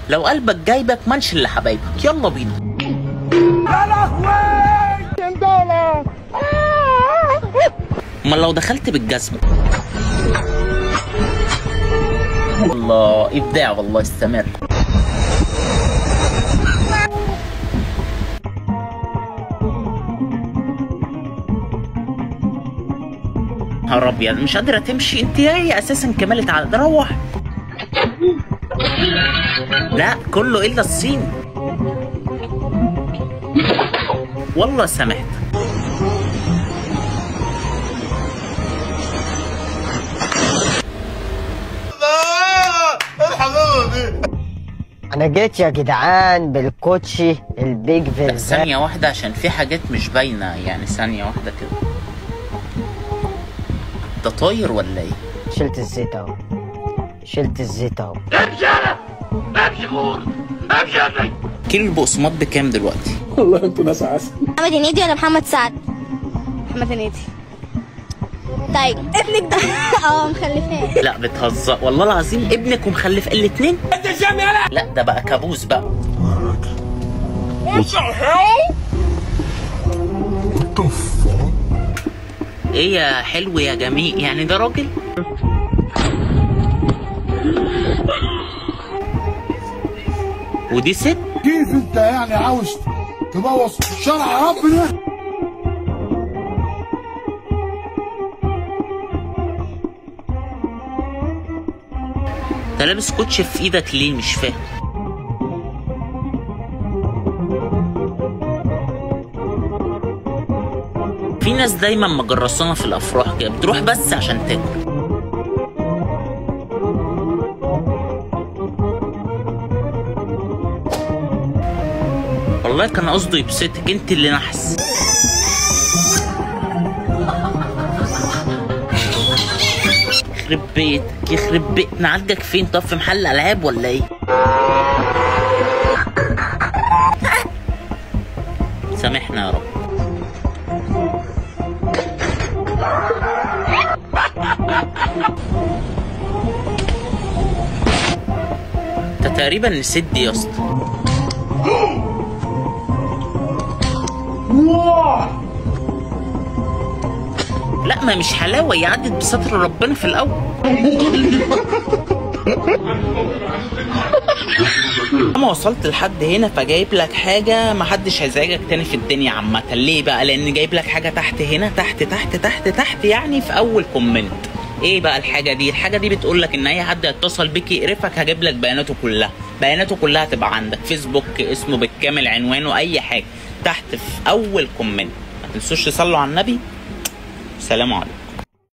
لو قلبك جايبك منشن لحبايبك. يلا بينا. يا لهوي امال لو دخلت بالجزمه؟ الله ابداع والله، استمر. نهار ابيض، مش قادرة تمشي انت هي اساسا كمالة عدد. روح. لا كله الا الصين. والله سمحت. انا جيت يا جدعان بالكوتشي البيج فيرزات. ثانية واحدة عشان في حاجات مش باينة يعني، ثانية واحدة كده. ده طاير ولا ايه؟ شلت الزيت اهو، شلت الزيت اهو. امشي انا، امشي غور، امشي يا ابني. كيلو البقسماط بكام دلوقتي؟ والله انتوا ناس عسل. محمد هنيدي ولا محمد سعد؟ محمد هنيدي. طيب ابنك ده اه مخلفاه؟ لا بتهزر والله العظيم، ابنك ومخلف الاثنين؟ انت ازاي يالا؟ لا ده بقى كابوس بقى. What the hell? What the fuck? ايه يا حلو يا جميل، يعني ده راجل؟ ودي ست؟ كيف انت يعني عاوز تبوظ شرع ربنا؟ انت لابس كوتش في ايدك ليه؟ مش فاهم. في ناس دايما مجرسانه في الافراح كده، بتروح بس عشان تاكل. والله كان قصده يبسطك، انت اللي نحس. يخرب بيتك، يخرب بيت. نعالجك فين؟ طب في محل العاب ولا ايه؟ سامحنا يا رب. انت تقريبا نسيت دي يا اسطى. لا ما مش حلاوة، هي عدت بستر ربنا في الاول. اما وصلت لحد هنا فجايب لك حاجة محدش هيزعجك تاني في الدنيا عامة. ليه بقى؟ لان جايب لك حاجة تحت هنا، تحت تحت تحت تحت، يعني في اول comment. ايه بقى الحاجة دي؟ الحاجة دي بتقول لك ان اي حد هيتصل بيك يقرفك هجيب لك بياناته كلها، بياناته كلها هتبقى عندك، فيسبوك، اسمه بالكامل، عنوانه، اي حاجة تحت في اول comment. ما تنسوش تصلوا على النبي. سلام عليكم.